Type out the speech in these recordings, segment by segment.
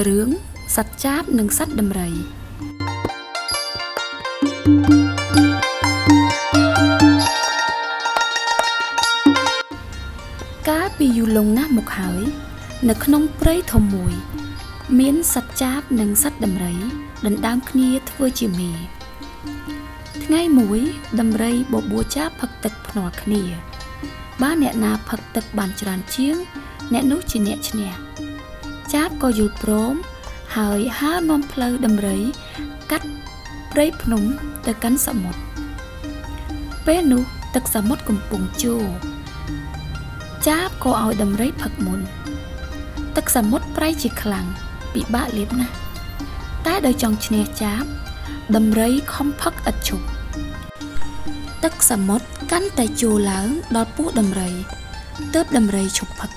រឿងសត្វចាបនិងសត្វដំរីកាលពីយូរលង់ណាស់មកហើយនៅក្នុងព្រៃធំមួយ មានសត្វចាបនិងសត្វដំរីដណ្ដើមគ្នាធ្វើជាមេថ្ងៃមួយដំរីបបួលចាបផឹកទឹកភ្នាល់គ្នាបើអ្នកណាផឹកទឹកបានច្រើនជាងអ្នកនោះជាអ្នកឈ្នះចាបក៏យល់ព្រមហើយហើរនាំផ្លូវដំរីកាត់ព្រៃភ្នំទៅកាន់សមុទ្រពេលនោះទឹកសមុទ្រកំពុងជោរចាបក៏ឲ្យដំរីផឹកមុនទឹកសមុទ្រប្រៃជាខ្លាំងពិបាកលេបណាស់តែដោយចង់ឈ្នះចាបដំរីខំផឹកឥតឈប់ទឹកសមុទ្រកាន់តែជោរឡើងដល់ពោះដំរីទើបដំរីឈប់ផឹក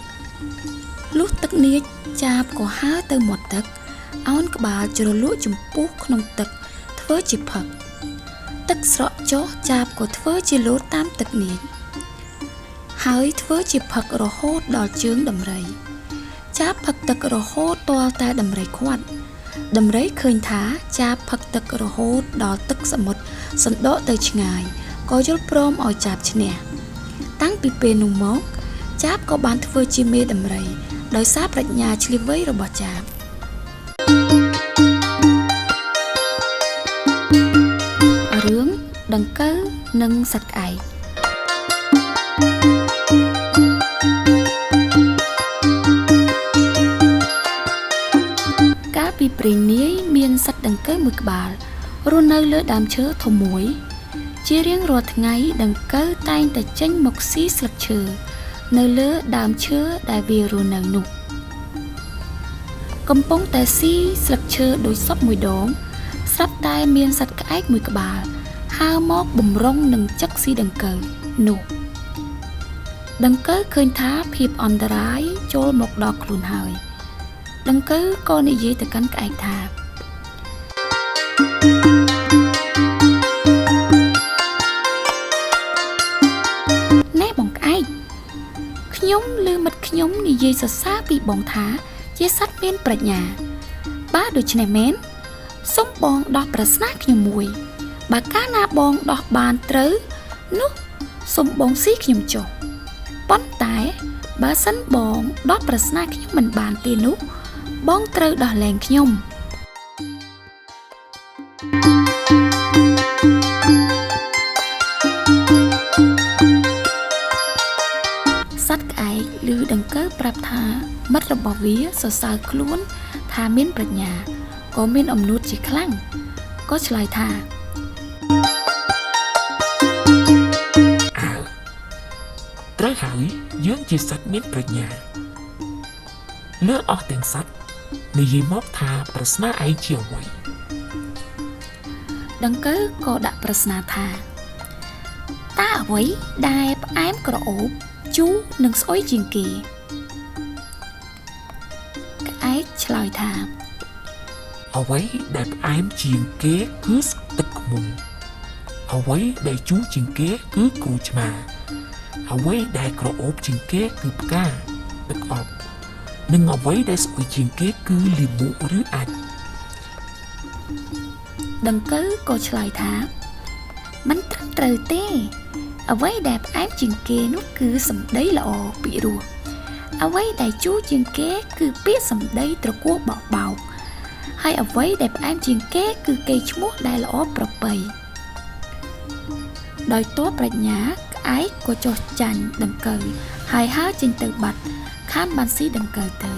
លុះទឹកនាចចាបក៏ហើរទៅមាត់ទឹកអោនក្បាលជ្រលក់ចំពោះក្នុងទឹកធ្វើជាផឹកទឹកស្រក់ចុះចាបក៏ធ្វើជាលោតតាមទឹកនាចហើយធ្វើជាផឹករហូតដល់ជើងដំរីចាបផឹកទឹករហូតទាល់តែដំរីខាត់ដំរីឃើញថាចាបផឹកទឹករហូតដល់ទឹកសមុទ្រសណ្ដកទៅឆ្ងាយក៏យល់ព្រមឲ្យចាបឈ្នះតាំងពីពេលនោះមកចាបក៏បានធ្វើជាមេដំរីដោយសារប្រាជ្ញាឈ្លាសវៃរបស់ចាបរឿងដង្កូវនិងសត្វក្អែកកាលពីព្រេងនាយមានសត្វដង្កូវមួយក្បាលរស់នៅលើដើមឈើធំមួយជារៀងរាល់ថ្ងៃដង្កូវតែងតែចេញមកស៊ីស្លឹកឈើនៅលើដើមឈើដែលវារស់នៅនោះកំពុងតែស៊ីស្លឹកឈើដូចសពមួយដងស្រាប់តែមានសត្វក្អែកមួយក្បាលហើរមកបំរុងនឹងចឹកស៊ីដង្កូវនោះដង្កូវឃើញថាភាពអន្តរាយចូលមកដល់ខ្លួនហើយដង្កូវក៏និយាយទៅកាន់ក្អែកថាណែបងក្អែកខ្ញុំឮមិត្តខ្ញុំនិយាយសរសើរពីបងថាជាសត្វមានប្រាជ្ញាបើដូច្នេះមែនសូមបងដោះប្រស្នាខ្ញុំមួយបើកាលណាបងដោះបានត្រូវនោះសូមបងស៊ីខ្ញុំចុះប៉ុន្តែបើសិនបងដោះប្រស្នាខ្ញុំមិនបានទេនោះបងត្រូវដោះលែងខ្ញុំសត្វក្អែកឮដង្កូវប្រាប់ថាមិត្តរបស់វាសរសើរខ្លួនថាមានប្រាជ្ញាក៏មានអំនួតជាខ្លាំងក៏ឆ្លើយថាអើត្រូវហើយយើងជាសត្វមានប្រាជ្ញាលើអស់ទាំងសត្វនិយាយមកថាប្រស្នាឯងជាអ្វីដង្កូវក៏ដាក់ប្រស្នាថាតើអ្វីដែលផ្អែមក្រអូបជូរនិងស្អុយជាងគេក្អែកឆ្លើយថាអ្វីដែលផ្អែមជាងគេគឺទឹកឃ្មុំអ្វីដែលជូរជាងគេគឺក្រូចឆ្មាអ្វីដែលក្រអូបជាងគេគឺផ្កាទឹកអប់និងអ្វីដែលស្អុយជាងគេគឺលាមកឬអាចដង្កូវក៏ឆ្លើយថាមិនត្រឹមត្រូវទេអ្វីដែលផ្អែមជាងគេនោះគឺសម្ដីល្អពីរោះអ្វីដែលជូរជាងគេគឺពាក្យសម្ដីត្រគោះបោកបោកហើយអ្វីដែលផ្អែមជាងគេគឺកេរ្តិ៍ឈ្មោះដែលល្អប្រពៃដោយតួប្រាជ្ញាក្អែកក៏ចុះចាញ់ដង្កូវហើយហើរចេញទៅបាត់ខានបានស៊ីដង្កូវទៅ